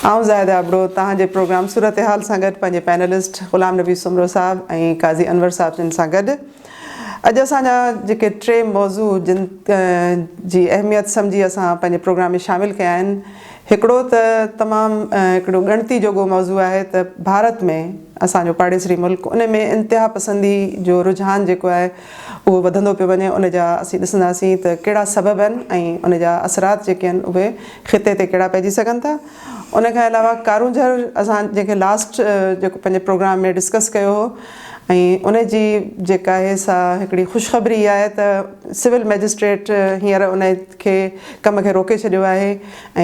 آئون زاهده ابڙو توهان جي پروگرام صورتحال سان گڏ پنهنجي پينلسٽ غلام نبي سومرو صاحب ۽ قاضي انور صاحب جن سان گڏ اڄ اسان جا جيڪي ٽي موضوع جن جي اهميت سمجهي اسان پنهنجي پروگرام ۾ شامل ڪيا آهن هڪڙو ته تمام هڪڙو ڳڻتي جوڳو موضوع آهي ته ڀارت ۾ اسان جو پاڙيسري ملڪ ان ۾ انتها پسندي جو رجحان جيڪو آهي اهو وڌندو پيو وڃي ان جا اسين ڏسنداسين ته ڪهڙا سبب آهن ۽ ان جا اثرات جيڪي آهن اهي خطي تي ڪهڙا پئجي سگهن ٿا ان کان علاوه ڪارونجهر اسان جنهن کي لاسٽ جيڪو پنهنجي پروگرام ۾ ڊسڪس ڪيو هو ۽ ان جي جيڪا آهي سا هڪڙي خوشخبري اها آهي ته سول مئجسٽريٽ هينئر ان کي ڪم کي روڪي ڇڏيو آهي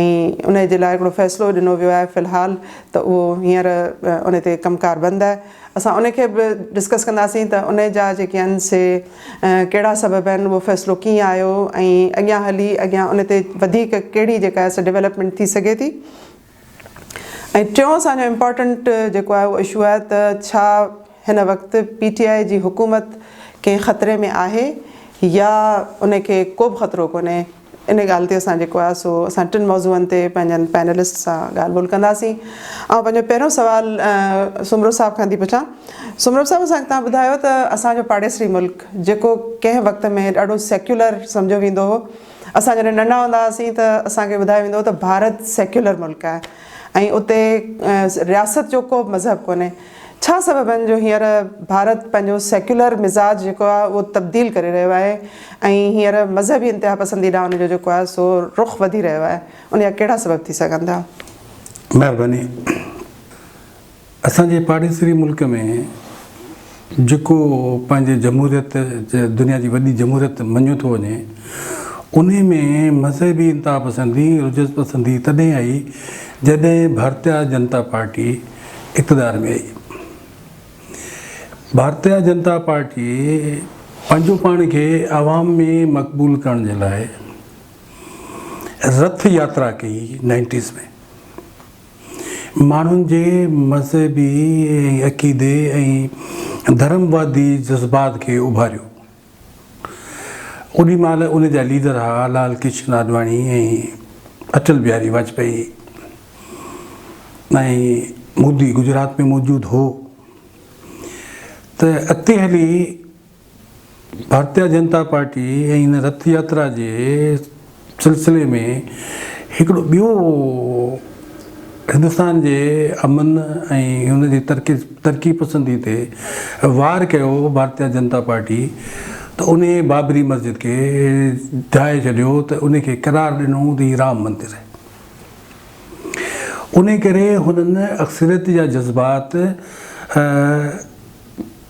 ۽ ان جي لاء هڪڙو فيصلو ڏنو ويو آهي في الحال ته اهو هينئر ان تي ڪم ڪار بند آهي اسان ان کي به ڊسڪس ڪنداسين ته ان جا جيڪي آهن سي ڪهڙا سبب آهن اهو فيصلو ڪيئن آيو ۽ اڳيان هلي اڳيان ان تي وڌيڪ ڪهڙي جيڪا آهي سا ڊولپمينٽ ٿي سگهي ٿي ۽ ٽيون اسان جو امپارٽنٽ جيڪو آهي اهو اشو آهي ته ڇا هن وقت پي ٽي آء جي حڪومت ڪنهن خطري ۾ آهي يا ان کي ڪو به خطرو ڪونهي ان ڳالهه تي اسان جيڪو آهي سو اسان ٽن موضوعن تي پنهنجن پينلسٽ سان ڳالهه ٻولهه ڪنداسين. آئون پنهنجو پهريون سوال سومرو صاحب کان ٿي پڇان. سومرو صاحب اسان کي توهان ٻڌايو ته اسان جو پاڙيسري ملڪ جيڪو ڪنهن وقت ۾ ڏاڍو سيڪيولر سمجهيو ويندو هو اسان جڏهن ننڍا هوندا هئاسين ته اسان کي ٻڌايو ويندو هو ته ڀارت سيڪيولر ملڪ آهي ۽ اتي رياست جو ڪو به مذهب ڪونهي. ڇا سبب آهن جو هينئر ڀارت پنهنجو سيڪيولر مزاج جيڪو آهي اهو تبديل ڪري رهيو آهي ۽ هينئر مذهبي انتها پسندي ڏانهن ان جو جيڪو آهي سو رخ وڌي رهيو آهي ان جا ڪهڙا سبب ٿي سگهن ٿا؟ مهرباني. اسان جي پاڙيسري ملڪ ۾ جيڪو پنهنجي جمهوريت دنيا جي وڏي جمهوريت مڃيو ٿو وڃي انهي ۾ مذهبي انتها پسندي رجعت پسندي تڏهن آئي جڏهن ڀارتيا جنتا پارٽي اقتدار ۾ آئي. ڀارتيا جنتا پارٽي پنهنجو پاڻ کي عوام ۾ مقبول ڪرڻ جي لاء رٿ ياترا ڪئي نائنٽيز ۾ ماڻهن جي مذهبي ۽ عقيدي ۽ ڌرموادي جذبات کي اڀاريو. اوڏي مهل ان جا ليڊر ها لال ڪرشن آڏواڻي ۽ اٽل بهاري واجپائي ۽ مودي گجرات ۾ موجود هو ته اڳتي هلي ڀارتيا جنتا پارٽي ۽ ان رٿ ياترا جي سلسلي ۾ هڪڙو ٻيو هندستان جي امن ۽ ان جي ترقي ترقي پسندي تي وار ڪيو ڀارتيا جنتا پارٽي ته ان بابري مسجد کي ڊاهي ڇڏيو ته ان کي قرار ڏنو ته هي رام مندر آهي ان ڪري هنن اڪثريت جا جذبات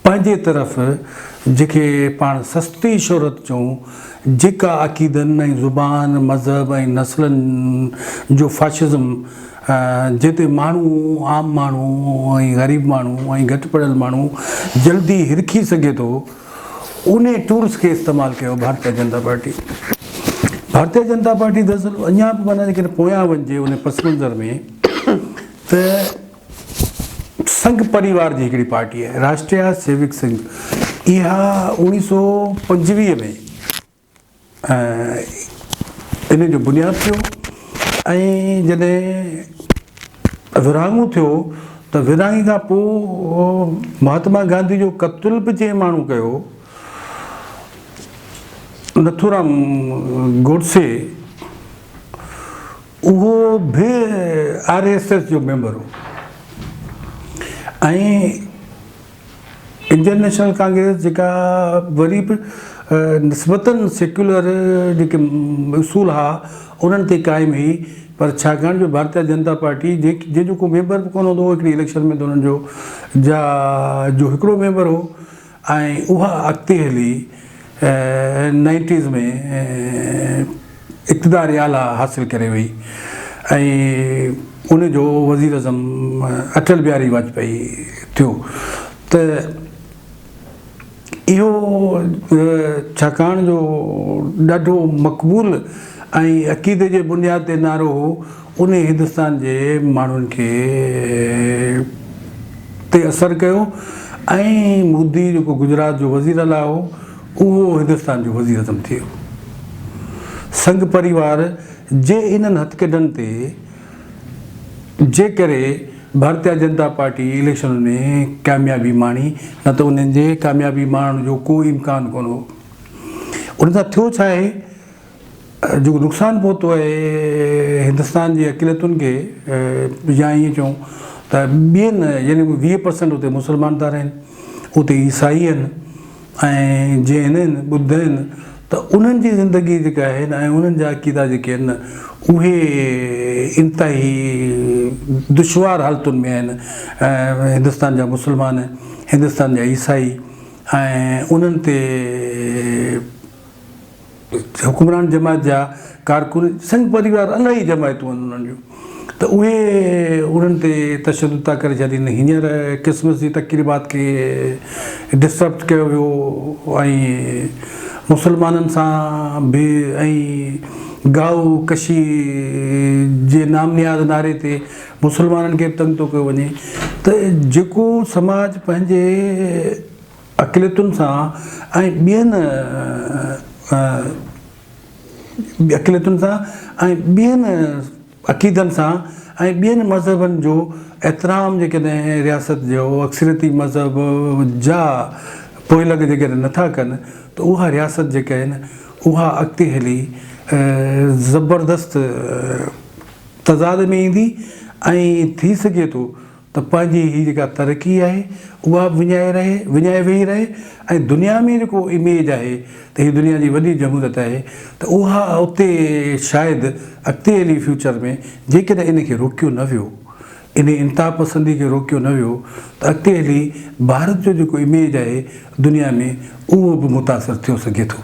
پنهنجي طرف جنهن کي پاڻ سستي شهرت چئون، جيڪا عقيدن ۽ زبان، مذهب ۽ نسلن جو فاشزم جنهن تي ماڻهو، عام ماڻهو ۽ غريب ماڻهو ۽ گهٽ پڙهيل ماڻهو جلدي هرکي سگهي ٿو، انهي ٽولز کي استعمال ڪيو ڀارتيه جنتا پارٽي. ڀارتيه جنتا پارٽي دراصل اڃا به معنيٰ جيڪڏهن پويان وڃجي انهي پس منظر ۾ ته سنگهه پريوار جي هڪڙي پارٽي آهي راشٽريا سيوڪ سنگهه اها اوڻيهه سو پنجويهه ۾ ان جو بنياد ٿيو ۽ جڏهن ورهاڱو ٿيو ته ورهاڱي کان پوء مهاتما گانڌي جو قتل به جنهن ماڻهو ڪيو نٿورام گوڊسي اهو به آر ايس ايس جو ميمبر هو ۽ انڊين نيشنل ڪانگريس جيڪا وري به نسبتاً سيڪيولر جيڪي اصول ها انهن تي قائم هئي پر ڇاڪاڻ جو ڀارتيه جنتا پارٽي جنهن جو ڪو ميمبر به ڪونه هوندو هو هڪڙي اليڪشن ۾ ته انهن جو جا جو هڪڙو ميمبر هو ۽ اها اڳتي هلي نائنٽيز ۾ اقتدار اعليٰ حاصل ڪري وئي ۽ ان جو وزيراعظم اٽل بهاري واجپائي ٿيو ته اهو ڇاڪاڻ جو ڏاڍو مقبول ۽ عقيدي جي بنياد تي نعرو هو ان هندستان جي ماڻهن کي تي اثر ڪيو ۽ مودي جيڪو گجرات جو وزير اعليٰ هو اهو هندستان جو وزيراعظم ٿي ويو. سنگهه پريوار جي انهن هٿڪنڊن تي جي ڪري ڀارتيا جنتا پارٽي اليڪشن ۾ ڪاميابي ماڻي نه ته انهن جي ڪاميابي ماڻڻ جو ڪو امڪان ڪونه هو. ان سان ٿيو ڇا آهي جيڪو نقصان پهتو آهي هندستان جي اقليتن کي يا ائين چئون ته ٻين يعني 20 پرسنٽ اتي مسلمان ٿا رهن اتي عيسائي آهن ۽ جين آهن ٻڌ آهن ته انهن جي زندگي جيڪا آهي نه ۽ انهن جا عقيدا جيڪي آهن نه اهي انتهائي دشوار حالتن ۾ آهن هندستان جا مسلمان هندستان جا عيسائي ۽ انهن تي حڪمران جماعت جا ڪارڪن سنگھ پريوار الاهي جماعتون آهن انهن جون ته اهي انهن تي تشدد ٿا ڪري ڇڏين هينئر ڪرسمس جي تقريبات کي ڊسٽرپٽ ڪيو ويو ۽ مسلمانن سان به ۽ گائو ڪشي جي نام نهاد نعري تي مسلمانن کي به تنگ ٿو ڪيو وڃي ته جيڪو سماج پنهنجي اقليتن سان ۽ ٻين اقليتن سان ۽ ٻين عقيدن سان ۽ ٻين مذهبن جو احترام جيڪڏهن رياست جو اڪثريتي مذهب جا پوئلڳ جيڪڏهن نٿا ڪن ته اها رياست جيڪا آهي نه اها اڳتي هلي زبردست تضاد ۾ ايندي ۽ ٿي سگهي ٿو ته پنهنجي هي جيڪا ترقي آهي اها به وڃائي رهي وڃائي ويهي رهي ۽ دنيا ۾ جيڪو اميج آهي ته هي دنيا جي وڏي جمهوريت آهي ته اها اتي شايد اڳتي هلي فيوچر ۾ جيڪڏهن ان کي روڪيو نه ويو انهي انتها پسندي کي روڪيو نه ويو ته اڳتي هلي ڀارت جو جيڪو اميج آهي دنيا ۾ اهو به متاثر ٿيو سگهي ٿو.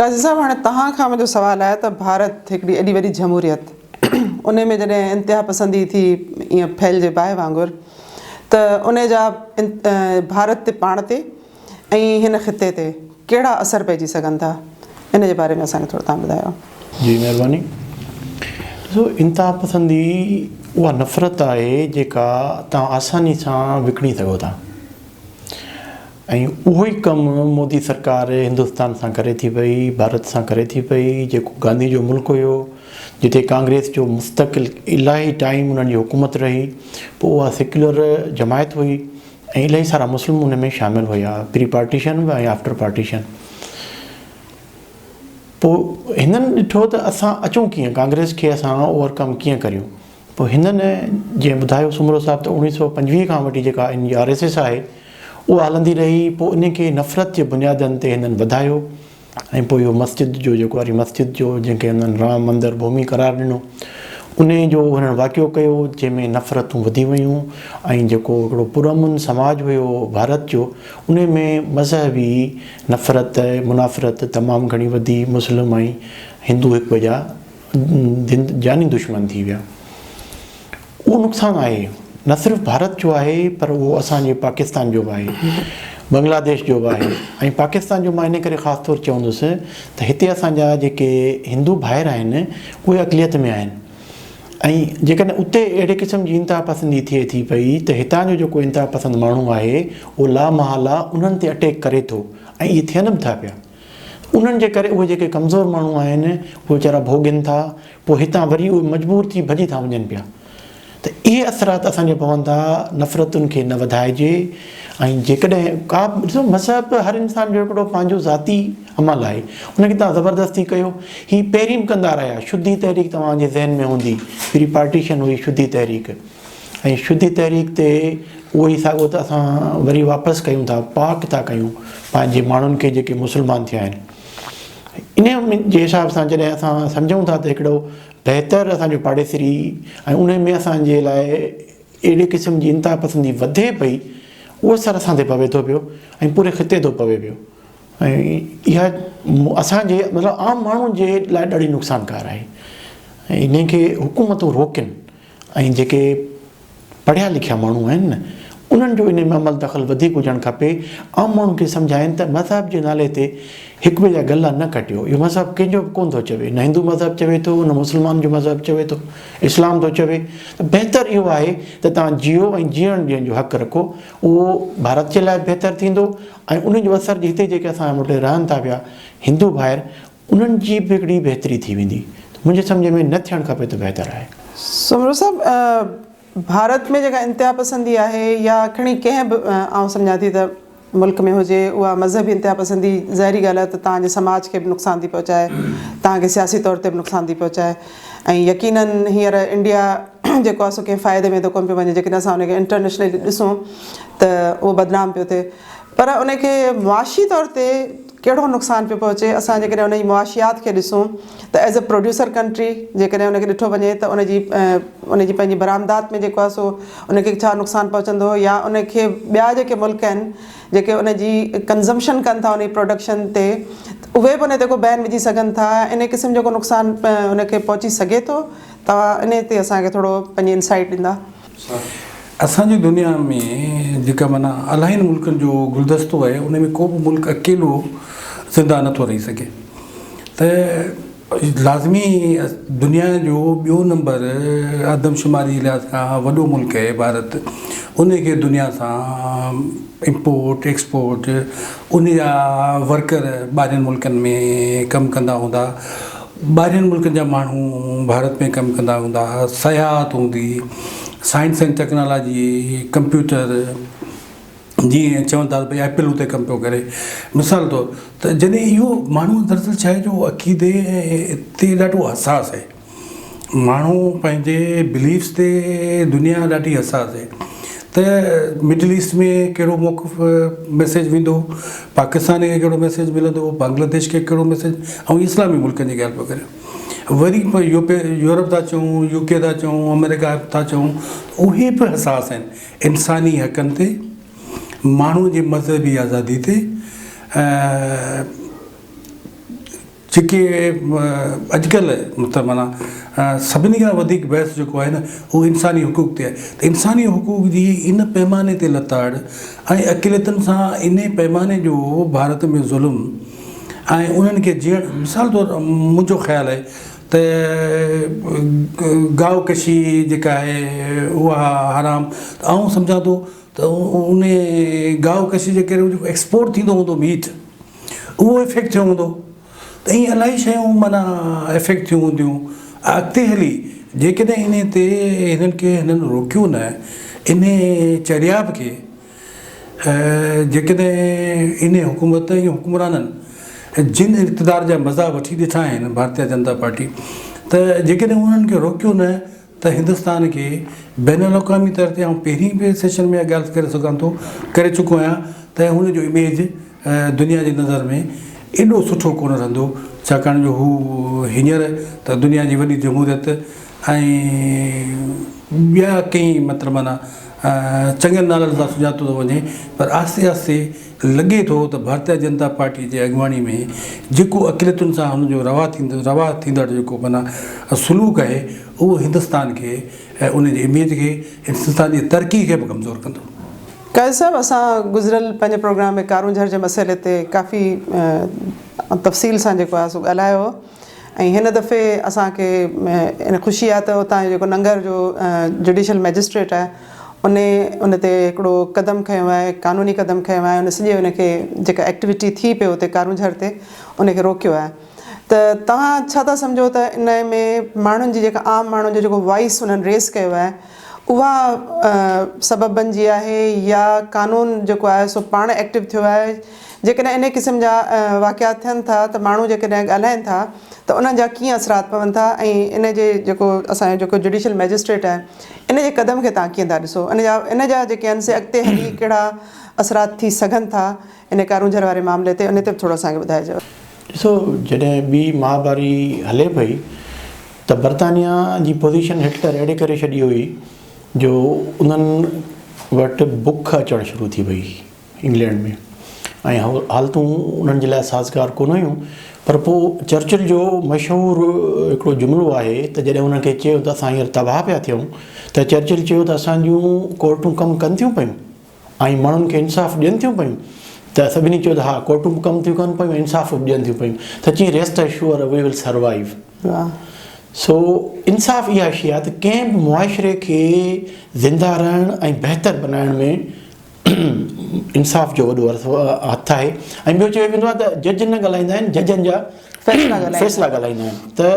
قاضي صاحب هاڻي توهان کان منهنجو سوال آهي ته ڀارت هڪڙي ايڏي وڏي جمهوريت ان ۾ جڏهن انتها پسندي ٿي ائين ڦهلجي باهه وانگر ته ان جا ڀارت تي پاڻ تي ۽ هن خطي تي ڪهڙا اثر پئجي سگهن ٿا ان جي باري ۾ اسان کي ٿورو توهان ٻڌايو. جي مهرباني. ڏسو انتها پسندي اها نفرت آهي جيڪا توهان آساني سان وڪڻي سگهو ٿا. ۽ اهو ئي ڪم مودي سرڪار هندستان سان ڪري ٿي پئي، ڀارت سان ڪري ٿي پئي، جيڪو گانڌي جو ملڪ هيو، جتي ڪانگريس جو مستقل الاهي ٽائيم انهن جي حڪومت رهي، پوء اها سيڪيولر جماعت هئي ۽ الاهي سارا مسلم ان ۾ شامل هيا، پري پارٽيشن به ۽ آفٽر پارٽيشن. پوء هنن ڏٺو ته اسان اچون ڪيئن، ڪانگريس کي اسان اوور ڪم ڪيئن ڪريون، پوء هنن جيئن ٻڌايو سومرو صاحب ته 1925 کان وٺي جيڪا ان جي آر ايس ايس آهي اها هلندي رهي پوء ان کي نفرت جي بنيادن تي هنن وڌايو ۽ پوء اهو مسجد جو جيڪو واري مسجد جو جنهن کي هنن رام مندر ڀومي قرار ڏنو ان جو هنن واقعو ڪيو جنهن ۾ نفرتون وڌي ويون ۽ جيڪو هڪڙو پرامن سماج هيو ڀارت جو ان ۾ مذهبي نفرت منافرت تمام گهڻي وڌي مسلم ۽ هندو هڪ ٻئي جا جاني دشمن ٿي ويا. اهو نقصان آهي نه صرف ڀارت جو آهي پر اهو اسان جي پاڪستان جو به آهي، بنگلاديش جو به آهي ۽ پاڪستان جو مان ان ڪري خاص طور چوندس ته هتي اسان جا جيڪي هندو ڀائر آهن اهي اقليت ۾ آهن ۽ جيڪڏهن اتي اهڙي قسم جي انتها پسندي ٿئي ٿي پئي ته هتان جو جيڪو انتها پسند ماڻهو آهي اهو لامحاله انهن تي اٽيڪ ڪري ٿو ۽ اهي ٿين به ٿا پيا. انهن جي ڪري اهي جيڪي ڪمزور ماڻهو آهن اهي ويچارا ڀوڳين ٿا پوء هتان وري اهي مجبور ٿي ڀڄي ٿا وڃن پيا ته اهي اثرات اسان جي پون ٿا نفرتن کي نه وڌائجي ۽ جيڪڏهن ڪا به ڏسو مذهب هر انسان جو هڪڙو پنهنجو ذاتي عمل آهي ان کي توهان زبردستي ڪيو هي پهرين به ڪندا رهيا شڌي تحريڪ توهان جي ذهن ۾ هوندي پھرين پارٽيشن هئي شڌي تحريڪ ۽ شڌي تحريڪ تي اهو ئي ساڳو ته اسان وري واپس ڪيون ٿا، پاڪ ٿا ڪيون پنهنجي ماڻهن کي جيڪي مسلمان ٿيا آهن. انهيء جي حساب سان جڏهن اسان سمجهون ٿا ته هڪڙو بهتر اسان جو پاڙيسري ۽ انهي ۾ اسان جي لاء اهڙي قسم جي انتها پسندي وڌي پئي، اهو اثر اسان تي پوي ٿو پيو ۽ پوري خطي تي پوي پيو ۽ اها اسان جي مطلب عام ماڻهن جي لاء ڏاڍي نقصانڪار آهي ۽ انهي کي حڪومتون روڪين. ۽ جيڪي پڙهيا لکيا ماڻهو آهن نه انهن جو انهي ۾ عمل دخل وڌيڪ هجڻ کپي، عام ماڻهن کي سمجهائين ته مذهب جي نالي تي هڪ ٻئي جا گلا نه ڪٽيو، اهو مذهب ڪنهن جو به ڪونه ٿو چوي، نه هندو مذهب چوي ٿو نه مسلمان جو مذهب چوي ٿو، اسلام ٿو چوي ته بهتر اهو آهي ته توهان جيئو ۽ جيئڻ ڏيڻ جو حق رکو، اهو ڀارت جي لاء به بهتر ٿيندو ۽ انهي جو اثر هتي جيڪي اسان وٽ رهن ٿا پيا هندو ڀائر انهن جي به هڪڙي بهتري ٿي ويندي. منهنجي سمجهه ۾ نه ٿيڻ کپي ته بهتر آهي. سومرو صاحب ڀارت ۾ جيڪا انتها پسندي آهي يا کڻي ڪنهن به آئون سمجهان ٿي ته ملڪ ۾ هجي اها مذهبي انتها پسندي ظاهري ڳالهه آهي ته توهان جي سماج کي به نقصان ٿي پهچائي توهان کي سياسي طور تي به نقصان ٿي پهچائي ۽ يقينن هينئر انڊيا جيڪو آهي سو ڪنهن فائدي ۾ ته ڪونه پيو وڃي جيڪڏهن اسان ان کي انٽرنيشنلي ڏسون ته اهو بدنام پيو ٿئي پر ان کي معاشي طور تي ڪهڙو نقصان پيو پهچي اسان جيڪڏهن ان جي معاشيات کي ڏسون ته ايز اي پروڊيوسر ڪنٽري جيڪڏهن ان کي ڏٺو وڃي ته ان جي ان جي پنهنجي برآمدات ۾ جيڪو آهي سو ان کي ڇا نقصان پهچندو يا ان کي ٻيا جيڪي ملڪ آهن جيڪي ان جي ڪنزمپشن ڪن ٿا ان جي پروڊڪشن تي اهي به ان تي ڪو بين وجهي سگهن ٿا ان قسم جو ڪو نقصان ان کي پهچي سگهي ٿو توهان ان تي اسان کي ٿورو پنهنجي انسائٽ ڏيندا. اسان جي دنيا ۾ جيڪا معنيٰ الاهين ملڪن جو گلدستو آهي ان ۾ ڪو به ملڪ اڪيلو زنده نٿو رهي سگهي ته لازمي دنيا جو ٻيو نمبر آدمشماري جي لحاظ کان وڏو ملڪ آهي ڀارت ان کي دنيا سان امپورٽ ايڪسپورٽ ان جا ورڪر ٻاهرين ملڪن ۾ ڪم ڪندا هوندا ٻاهرين ملڪن جا ماڻهو ڀارت ۾ ڪم ڪندا هوندا، سياحت هوندي، سائنس ۽ ٽيڪنالاجي، ڪمپيوٽر، جيئن چون ٿا ته ڀئي ايپل اتي ڪم پيو ڪري مثال طور ته جڏهن اهو ماڻهو دراصل ڇا آهي جو عقيدي تي ڏاڍو حساس آهي ماڻهو پنهنجي بليفس تي دنيا ڏاڍي حساس آهي ته مڊل ايسٽ ۾ ڪهڙو موقف ميسيج ويندو، پاڪستان کي ڪهڙو ميسيج ملندو، بنگلاديش کي ڪهڙو ميسيج آئون اسلامي ملڪن جي ڳالهه پيو ڪريان وري يورپ ٿا چئون يو ڪي ٿا چئون آمريڪا ٿا چئون اهي به حساس آهن انساني حقن تي ماڻهو جي مذهبي آزادي تي جيڪي اڄڪلهه مطلب معنيٰ سڀني کان وڌيڪ بحث جيڪو آهي نه اهو انساني حقوق تي آهي ته انساني حقوق جي ان پيماني تي لتاڙ ۽ اقليتن سان انهي پيماني جو ڀارت ۾ ظلم ۽ انهن کي جيئڻ مثال طور منهنجو خيال آهي ته گاء ڪشي جيڪا آهي اها حرام ته آئون سمجهان ٿو ته انهي گاء ڪشي جي ڪري جيڪو ايڪسپورٽ ٿيندو هوندو ميٽ اهو افيڪٽ ٿيو هوندو ته ائين الاهي شيون معنيٰ افيڪٽ ٿيون هونديون اڳتي هلي جيڪڏهن انهي تي هنن کي هنن روڪيو نه انهي چرياب کي جيڪڏهن انهي حڪومت ۽ حڪمرانن جن اقتدار جا مزا وٺي ڏٺا آهن ڀارتيه جنتا پارٽي ته جيڪڏهن انهن کي روڪيو نه ته هندستان کي بين الاقوامي طور تي آئون پهرين به سيشن ۾ اها ڳالهه ڪري سگهان ٿو ڪري چڪو آهيان ته هن جو اميج دنيا جي نظر ۾ ايڏو سٺو ڪونه رهندو ڇاڪاڻ جو هو هينئر ته دنيا جي وڏي جمهوريت ۽ ٻيا ڪئين مطلب معنيٰ چڱن نالن سان سڃاتو ٿو وڃي پر آهستي آهستي لڳي ٿو ته ڀارتيه جنتا پارٽي جي اڳواڻي ۾ جيڪو اقليتن سان هن جو روا ٿيندڙ روا ٿيندڙ جيڪو معنيٰ سلوڪ آهي اهو هندستان کي ۽ ان جي اميج کي هندستان جي ترقي کي به ڪمزور ڪندو. قاضي صاحب اسان گذريل پنهنجي پروگرام ۾ ڪارونجهر جي مسئلي تي ڪافي تفصيل سان جيڪو آهي سو ڳالهايو هو ۽ هن دفعي اسان کي ان خوشي آهي ته اتان جو جيڪو ننگر جو جڊيشل مئجسٽريٽ آهي ان ان تي هڪڙو قدم کنيو آهي قانوني قدم کنيو آهي ان سڄي ان کي جيڪا ايڪٽيوٽي ٿي پئي اتي ڪارونجهر تي ان کي روڪيو آهي ته توهان ڇا ٿا سمجهو ته ان ۾ ماڻهن جي جيڪا عام ماڻهن جو جيڪو وائس انهن ريس ڪيو آهي اها سبب بنجي آهي يا قانون جيڪو آهي سو پاڻ ايڪٽو ٿيو آهي جيڪڏهن انهي قسم جا واقعات ٿين ٿا ته ماڻهو جيڪڏهن ڳالهائين ٿا ته انهن جا ڪيئن اثرات پون ٿا ۽ ان جي جيڪو اسان جو جيڪو جڊيشل مئجسٽريٽ آهي ان جي قدم کي توهان ڪيئن ٿا ڏسو ان جا ان جا جيڪي آهن سي اڳتي هلي ڪهڙا اثرات ٿي سگهن ٿا ان ڪارونجهر واري معاملي تي ان تي به ٿورو اسان کي ٻڌائجو. ڏسو جڏهن ٻي مهاڀاري هلي پئي ته برطانيا جي پوزيشن هٽلر اهڙي ڪري ڇڏي هئي جو انهن وٽ بک اچڻ شروع ٿي وئي انگلينڊ ۾ ۽ حالتون انهن جي لاء سازگار ڪونه هيون پر پوء چرچل جو مشهور هڪڙو جملو آهي ته جڏهن انهن کي چيو ته اسان هينئر تباهه پيا ٿيون ته چرچل چيو ته اسان جون ڪورٽون ڪم ڪن ٿيون پيون ۽ ماڻهن کي انصاف ڏين ٿيون پيون ته سڀني چيو ته ها ڪورٽون به ڪم ٿيون ڪن پيون انصاف به ڏين ٿيون پيون ته چيائين rest assure we will survive سو انصاف اها شيء آهي ته ڪنهن به معاشري کي زنده رهڻ ۽ بهتر بنائڻ ۾ انصاف جو وڏو هٿ آهي ۽ ٻيو چيو ويندو آهي ته جج نه ڳالهائيندا آهن ججن جا فيصلا ڳالهائيندا آهن ته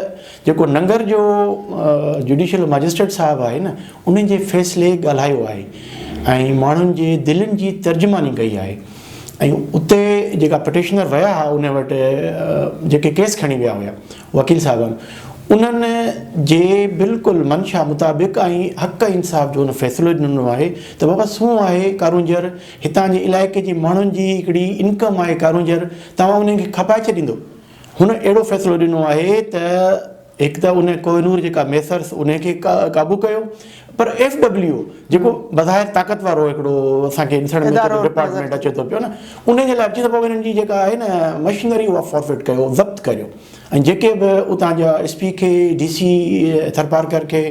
جيڪو ننگر جو جوڊيشل مئجسٽريٽ صاحب آهي نه انهن جي فيصلي ڳالهايو آهي ۽ ماڻهن جي دلين جي ترجماني ڪئي آهي ۽ اتي جيڪا پٽيشنر ويا هئا ان وٽ جيڪي ڪيس کڻي ويا هيا وڪيل صاحبان انهن جي بلڪل منشا مطابق ۽ حق انصاف جو ان فيصلو ڏنو آهي ته بابا سونهن آهي ڪارونجهر هتان جي علائقي جي ماڻهن جي هڪڙي انڪم آهي ڪارونجهر توهان انهن کي کپائي ڇڏيندو هن اهڙو فيصلو ڏنو آهي ته هڪ ته ان ڪوهنور جيڪا ميسرس ان کي قابو ڪيو پر ايف ڊبليو جيڪو بظاهر طاقت وارو هڪڙو اسان کي ڏسڻ ۾ اچي ٿو ڊپارٽمينٽ اچي ٿو پيو نه ان جي لاء چي ته بابا هنن جي جيڪا آهي نه مشنري اها فارفٽ ڪيو ضبط ڪريو ۽ جيڪي به اتان جا ايس پي کي ڊي سي ٿرپارڪر کي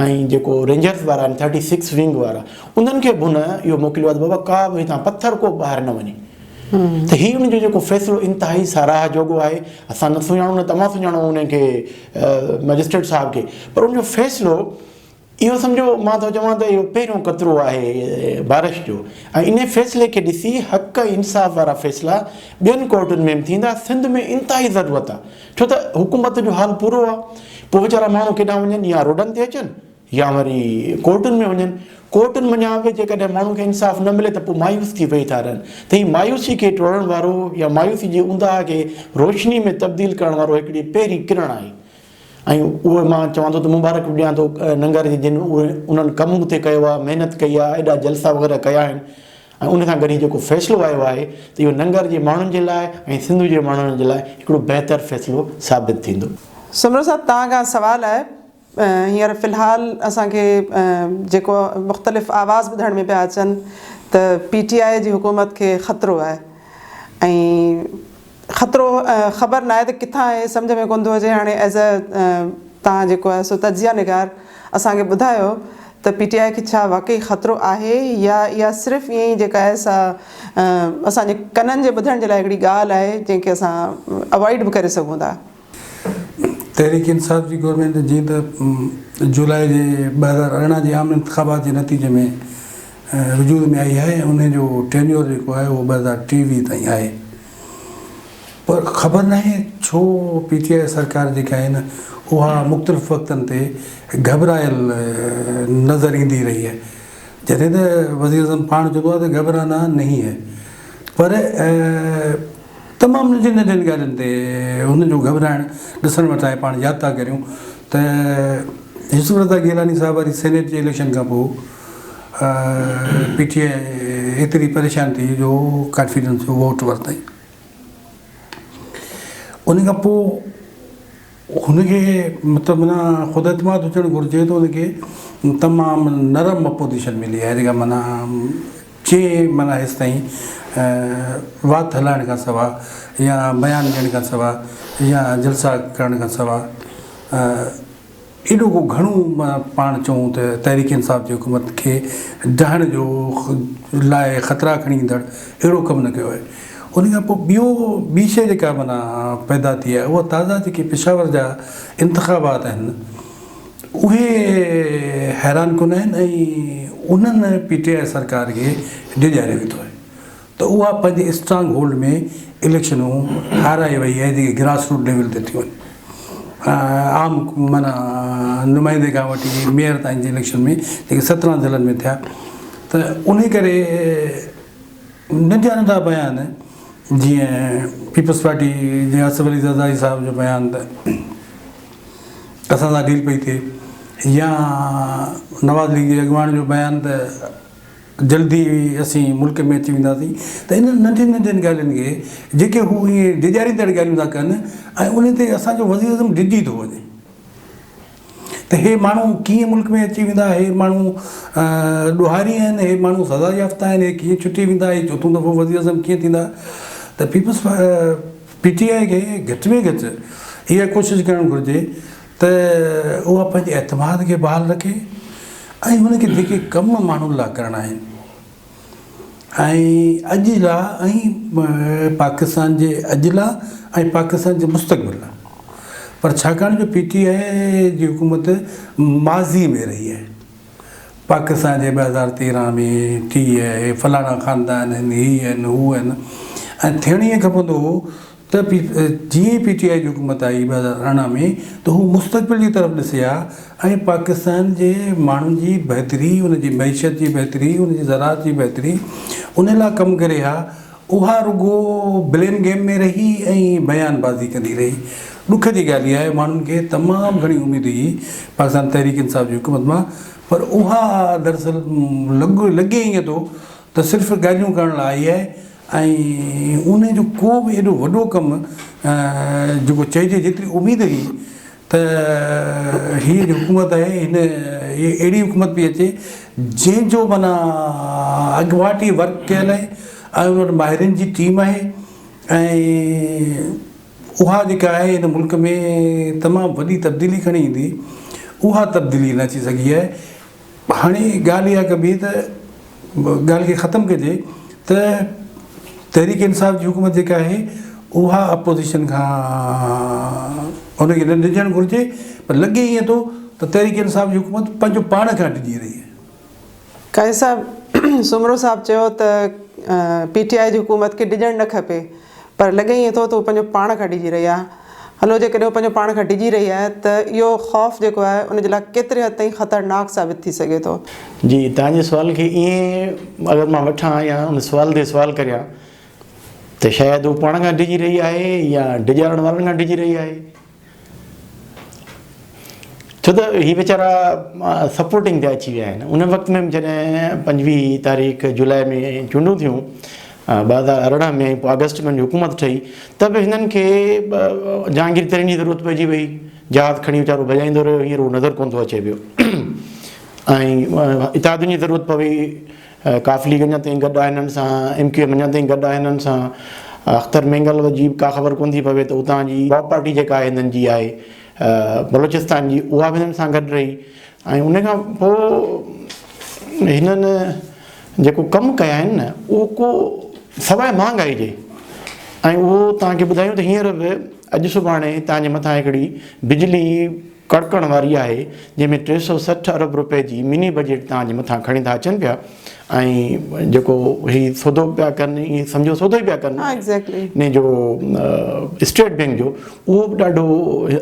۽ جيڪو رينجرز وارا آهن 36 ونگ وارا انهن کي به هن اهو موڪليو آهي ته بابا ڪا به هتان پٿر ڪو ٻاهر نه وڃي ته هي ان جو جيڪو فيصلو انتهائي ساراهه جوڳو آهي اسان نه سڃاڻون نه توهان سڃاڻو ان کي مئجسٽريٽ صاحب کي پر ان جو فيصلو اهو سمجهو مان ٿو چوان ته اهو پهريون قطرو آهي بارش جو ۽ ان فيصلي کي ڏسي حق ۽ انصاف وارا فيصلا ٻين ڪورٽن ۾ به ٿيندا سنڌ ۾ انتهائي ضرورت آهي ڇو ته حڪومت جو حال پورو آهي پوء ويچارا ماڻهو ڪيڏانهن وڃن يا روڊن تي اچن يا وري ڪورٽن ۾ وڃن، ڪورٽن منجهان به جيڪڏهن ماڻهن کي انصاف نه ملي ته پوء مايوس ٿي ويهي ٿا رهن ته هي مايوسي کي ٽوڙڻ وارو يا مايوسي جي اونداهه کي روشني ۾ تبديل ڪرڻ وارو هڪڙي پهرين ڪرڻ آهي ۽ اهو مان چوان ٿو ته مبارڪ به ڏيان ٿو ننگر جي جن اهي انهن ڪم اتي ڪيو آهي محنت ڪئي آهي ايڏا جلسا وغيره ڪيا آهن ۽ ان سان گڏ هي جيڪو فيصلو آيو آهي ته اهو ننگر جي ماڻهن جي لاء ۽ سنڌ جي ماڻهن جي لاء هڪڙو بهتر فيصلو ثابت ٿيندو. سومرو صاحب توهان کان سوال آهي هينئر في الحال اسان کي جيڪو مختلف آواز ٻڌڻ ۾ پيا اچن ته پي ٽي آء جي حڪومت کي خطرو آهي ۽ خطرو خبر ناهي ته ڪٿان آهي سمجهه ۾ ڪونه ٿو اچي هاڻي ايز اي توهان جيڪو آهي سو تجزيه نگار اسان کي ٻڌايو ته پي ٽي آء کي ڇا واقعي خطرو آهي يا اها صرف ائين ئي جيڪا آهي سا اسان جي ڪنن جي ٻڌڻ جي لاء هڪڙي ڳالهه آهي جنهن کي اسان اوائڊ به ڪري سگهون ٿا. تحريڪ انصاف جي گورنمينٽ جيئن ته جولاء جي 2018 جي عام انتخابات جي نتيجي ۾ وجود ۾ آئي آهي ۽ ان جو ٽينيور جيڪو آهي اهو 2023 تائين آهي پر خبر ناهي ڇو پي ٽي آء سرڪار جيڪا آهي نه اها مختلف وقتن تي گهٻرايل نظر ايندي رهي آهي جڏهن ته وزيراعظم پاڻ چوندو آهي ته گهٻرانا نهين هي پر تمام ننڍين ننڍين ڳالهين تي هن جو گهٻرائڻ ڏسڻ وٽ آهي. پاڻ ياد ٿا ڪريون ته يوسف رضا گيلاني صاحب واري سينيٽ جي اليڪشن کان پوء پي ٽي آء ايتري پريشان ٿي جو ڪانفيڊنس جو ووٽ ورتائين. ان کان پوء هن کي مطلب معنيٰ خود اعتماد هجڻ گهرجي ته هن کي تمام نرم اپوزيشن ملي آهي جيڪا معنيٰ چي معنيٰ هيستائين وات هلائڻ کان سوا يا بيان ڏيڻ کان سوا يا جلسا ڪرڻ کان سوا ايڏو ڪو گهڻو پاڻ چئون ته تحريڪ انصاف جي حڪومت کي ڊاهڻ جو لاء خطرا کڻي ايندڙ اهڙو ڪم نه ڪيو آهي. ان کان پوء ٻيو ٻي شيء جيڪا معنيٰ پيدا ٿي آهي اها تازا جيڪي پشاور جا انتخابات آهن اهي حيران ڪن آهن ۽ انهن پي ٽي آء سرڪار کي ڊيڄاري وڌو آهي ته اها پنهنجي اسٽرانگ هولڊ ۾ اليڪشنون هارائي وئي آهي جيڪي گراس روٽ ليول تي ٿيون آهن عام معنيٰ نمائندي کان وٺي ميئر تائين جي اليڪشن ۾ جيڪي 17 ضلعن ۾ ٿيا ته انهي ڪري ننڍا ننڍا بيان جيئن پيپلز پارٽي جي آصف علي زرداري صاحب جو بيان ته اسان سان ڊيل پئي ٿئي يا نواز ليگ جي اڳواڻ جو بيان ته جلدي اسين ملڪ ۾ اچي وينداسين ته انهن ننڍين ننڍين ڳالهين کي جيڪي هو ائين ڊيڄاريندڙ ڳالهيون ٿا ڪن ۽ ان تي اسان جو وزيراعظم ڊڄي ٿو وڃي ته هي ماڻهو ڪيئن ملڪ ۾ اچي ويندا، هي ماڻهو ڏوهاري آهن، هي ماڻهو سزا يافته آهن، هي ڪيئن ڇٽي ويندا، هي چوٿون دفعو وزيراعظم ڪيئن ٿيندا ته پيپلز پي ٽي آء کي گهٽ ۾ گهٽ اها ڪوشش ڪرڻ گهرجي ته اها پنهنجي اعتماد کي بحال رکي ۽ هن کي جيڪي ڪم ماڻهن لاء ڪرڻا آهن ۽ اڄ لاء ۽ پاڪستان جي اڄ لاء ۽ پاڪستان جي مستقبل لاء پر ڇاڪاڻ جو پي ٽي آء جي حڪومت ماضي ۾ رهي آهي. پاڪستان جي 2013 ۾ ٽي اي فلاڻا خاندان آهن هي آهن هو آهن ۽ ٿيڻ ائين کپندو هو ته جيئن ئي پي ٽي آء جي حڪومت آئي 2018 ۾ ته هو مستقبل جي طرف ڏسي ها ۽ پاڪستان جي ماڻهن جي بهتري ان جي معيشت جي بهتري ان جي زراعت جي بهتري ان لاء ڪم ڪري ها اها رڳو بليم گيم ۾ رهي ۽ بيان بازي ڪندي رهي. ڏک جي ڳالهه اها آهي ماڻهن کي تمام گهڻي اميد هئي پاڪستان تحريڪ انصاف جي حڪومت مان پر اها دراصل لڳ لڳي ائين ٿو ته صرف ڳالهيون ڪرڻ لاء آئي آهي ۽ ان جو ڪو به ايڏو وڏو ڪم جيڪو چئجي جيتري اميد هئي ته هيء جو حڪومت آهي هن هيء اهڙي حڪومت پئي اچي جنهن جو معنيٰ اڳواٽ ئي ورڪ ڪيل آهي ۽ ان وٽ ماهرين جي ٽيم آهي ۽ اها جيڪا آهي هن ملڪ ۾ تمام وڏي تبديلي کڻي ايندي اها تبديلي نه اچي سگهي آهي هاڻي ڳالهه اها ڪبي ته ڳالهه کي ختم ڪجي ته تحريڪ انصاف جي حڪومت جيڪا آهي اها اپوزيشن کان ان کي نه ڊڄڻ گهرجي پر لڳي ائين ٿو ته تحريڪ انصاف جي حڪومت پنهنجو پاڻ کان ڊڄي رهي آهي. قاضي صاحب سومرو صاحب چيو ته پي ٽي آء جي حڪومت کي ڊڄڻ نه کپي پر لڳي ائين ٿو ته هو پنهنجو پاڻ کان ڊڄي رهي آهي. هلو جيڪڏهن هو پنهنجو پاڻ کان ڊڄي رهي آهي ته اهو خوف جيڪو آهي ان جي لاء ڪيتري حد تائين خطرناڪ ثابت ٿي سگهي ٿو؟ جي توهان جي سوال کي ائين اگر مان وٺان يا ان سوال تي سوال ڪريان ته شايد هو پاڻ کان ڊڄي رهي آهي يا ڊڄارڻ وارن کان ڊڄي رهي آهي. ڇو ته هي ويچارا سپورٽنگ تي اچي ويا آهن ان وقت ۾ به جڏهن 25 تاريخ جولاء ۾ چونڊون ٿيون 2018 ۾ پوء آگسٽ ۾ حڪومت ٺهي ته به هنن کي جهانگير ترين جي ضرورت پئجي وئي جهاز کڻي ويچارو ڀڄائيندو رهيو هينئر هو نظر ڪونه ٿو اچي پيو ۽ اتحادين جي ضرورت پوي قاف ليگ اڃا تائين گڏ آهي هنن سان، ايم ڪيو ايم اڃا تائين گڏ آهي هنن سان، اختر مينگل جي به ڪا خبر ڪونه ٿي پوي ته اتان جي باپ پارٽي جيڪا آهي هنن جي آهي بلوچستان جي اها به هنن سان گڏ رهي ۽ ان کان پوء هنن جيڪو ڪم ڪيا آهن نه اهو ڪو سواء مهانگائي جي ۽ اهو توهان کي ٻڌايون ته هينئر به اڄ سڀاڻي توهان جي مٿان هڪڙي بجلي ڪڙڪڻ واري آهي جنهن ۾ 360 ارب روپيه جي مني بجيٽ توهان جي مٿان کڻي ٿا اچن پيا ۽ جيڪو هي سودو پيا ڪن ائين سمجهو سودو ئي پيا ڪن ان جو اسٽيٽ بينڪ جو اهو به ڏاڍو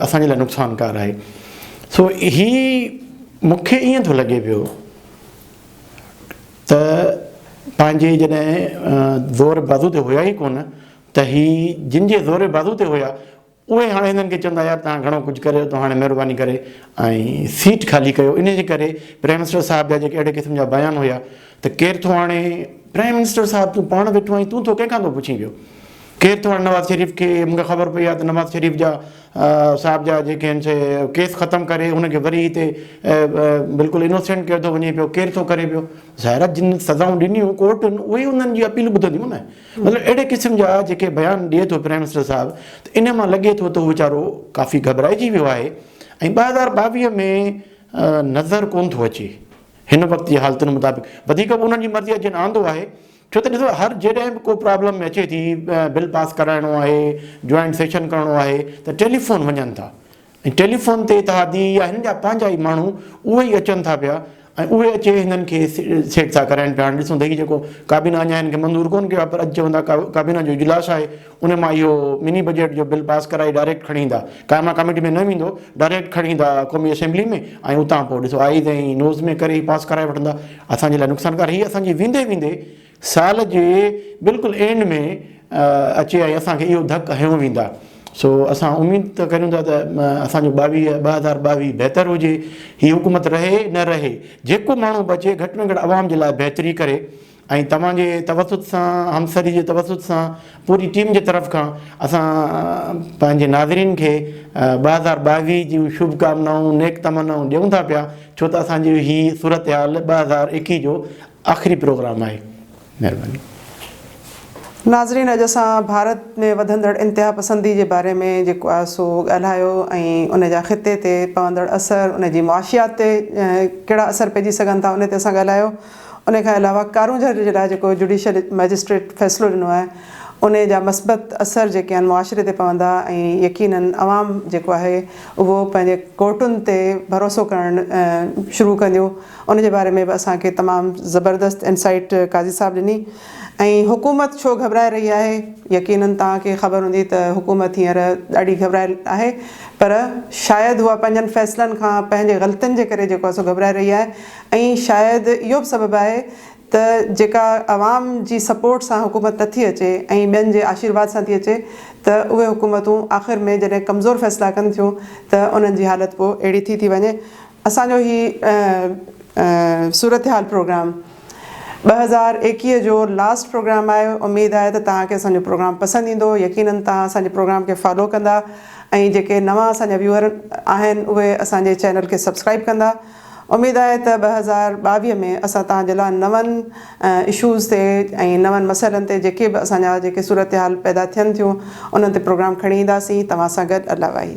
اسان جي لاء نقصانڪار آهي سو هي مون کي ائين ٿو لڳي پيو ته پنهنجي جڏهن زور بازو تي هيا ئي ڪونه ته هي جن جي زور بازو تي هيا اهي هاڻي هنن کي چوندا يار توهان گهڻو ڪجهه ڪري ورتو هاڻي مهرباني ڪري ۽ سيٽ خالي ڪيو انهي جي ڪري پرائم منسٽر صاحب جا جيڪي اهڙي قسم جا بيان هيا ته ڪير ٿو آڻي پرائم منسٽر صاحب تون پاڻ ويٺو آهين تون ٿو ڪنهن کان ٿو پڇين پيو ڪير ٿو آڻي نواز شريف کي مون کي خبر پئي آهي ته نواز شريف جا صاحب جا جيڪي آهن سي ڪيس ختم ڪري هن کي وري هتي بلڪل انوسينٽ ڪيو ٿو وڃي پيو ڪير ٿو ڪري پيو ظاهر آهي جن سزائون ڏنيون ڪورٽن اهي انهن جي اپيل ٻڌنديون نه مطلب اهڙي قسم جا جيڪي بيان ڏئي ٿو پرائم منسٽر صاحب ته ان مان لڳي ٿو ته هو ويچارو ڪافي گهٻرائجي ويو آهي ۽ 2022 ۾ نظر ڪونه ٿو اچي هن وقت جي حالتن مطابق وڌيڪ به انهن جي مرضي آهي جن آندو آهي ڇو ته ڏسو هر جڏهن به ڪو پرابلم ۾ اچي ٿي بل پاس ڪرائڻو آهي جوائنٽ سيشن ڪرڻو آهي ته ٽيليفون وڃن ٿا ۽ ٽيليفون تي اتحادي يا هنن جا پنهنجا ئي ماڻهو اهي ئي اچن ٿا پيا ۽ اهي اچي هنن کي سيٽ ٿا ڪرائين پيا. هاڻي ڏسون ته هي جيڪو ڪابينا اڃا هن کي منظور ڪونه ڪيو آهي پر اڄ چون ٿا ڪابينا جو اجلاس آهي ان مان اهو مني بجيٽ جو بل پاس ڪرائي ڊائريڪٽ کڻي ايندا قائمه ڪميٽي ۾ نه ويندو ڊائريڪٽ کڻي ايندا قومي اسيمبلي ۾ ۽ اتان پوء ڏسو آئيز ۽ نوز ۾ ڪري هي پاس ڪرائي وٺندا اسان جي لاء نقصانڪار هي اسان جي ويندي ويندي سال جي بلڪل اينڊ ۾ اچي ۽ اسان کي اهو ڌڪ هنيو ويندا سو اسان اميد ته ڪريون ٿا ته اسان جو ٻاويهه 2022 بهتر هجي هي حڪومت رهي نه رهي جيڪو ماڻهو به اچي گهٽ ۾ گهٽ عوام جي لاء بهتري ڪري ۽ توهان جي توسط سان همسري جي توسط سان پوري ٽيم جي طرف کان اسان پنهنجي ناظرين کي 2022 جون شڀ ڪامنائون نيڪ تمنائون ڏيون ٿا پيا ڇو ته اسان جي هي صورتحال 2021 جو آخري پروگرام آهي مهرباني. ناظرين اڄ اسان ڀارت ۾ وڌندڙ انتها پسندي جي باري ۾ جيڪو آهي سو ڳالهايو ۽ ان جا خطي تي پوندڙ اثر ان جي معاشيات تي ڪهڙا اثر پئجي سگهن ٿا ان تي اسان ڳالهايو ان کان علاوه ڪارونجهر جي لاء جيڪو جوڊيشل مئجسٽريٽ فيصلو ڏنو آهي انهي جا مثبت اثر جيڪي آهن معاشري تي پوندا ۽ يقينن عوام جيڪو آهي اهو پنهنجي ڪورٽن تي ڀروسو ڪرڻ شروع ڪنديون ان جي باري ۾ به اسان کي تمام زبردست انسائيٽ قاضي صاحب ڏني ۽ حڪومت ڇو گهٻرائي رهي آهي يقينن توهان کي خبر هوندي ته حڪومت هينئر ڏاڍي گهٻرايل آهي پر شايد اها پنهنجن فيصلن کان پنهنجي غلطين جي ڪري جيڪو آهي سو گهٻرائي رهي آهي ۽ شايد اهو به سبب آهي ته جيڪا عوام جي سپورٽ سان حڪومت نه ٿي اچي ۽ ٻين جي آشيرواد سان ٿي اچي ته اهي حڪومتون آخر ۾ جڏهن ڪمزور فيصلا ڪن ٿيون ته انهن جي حالت پوء اهڙي ٿي ٿي وڃي. اسان جو هي صورتحال پروگرام 2021 جو لاسٽ پروگرام آهي اميد آهي ته توهان کي اسان جو پروگرام پسند ايندو يقينن توهان اسان جي پروگرام کي فالو ڪندا ۽ جيڪي نوان اسان جا ويوئر آهن اهي اسان جي چينل کي سبسڪرائب ڪندا. اميد آهي ته 2022 ۾ اسان توهان جي لاء نون اشوز تي ۽ نون مسئلن تي جيڪي به اسان جا جيڪي صورتحال پيدا ٿين ٿيون انهن تي پروگرام کڻي اينداسين توهان سان گڏ الله واهي.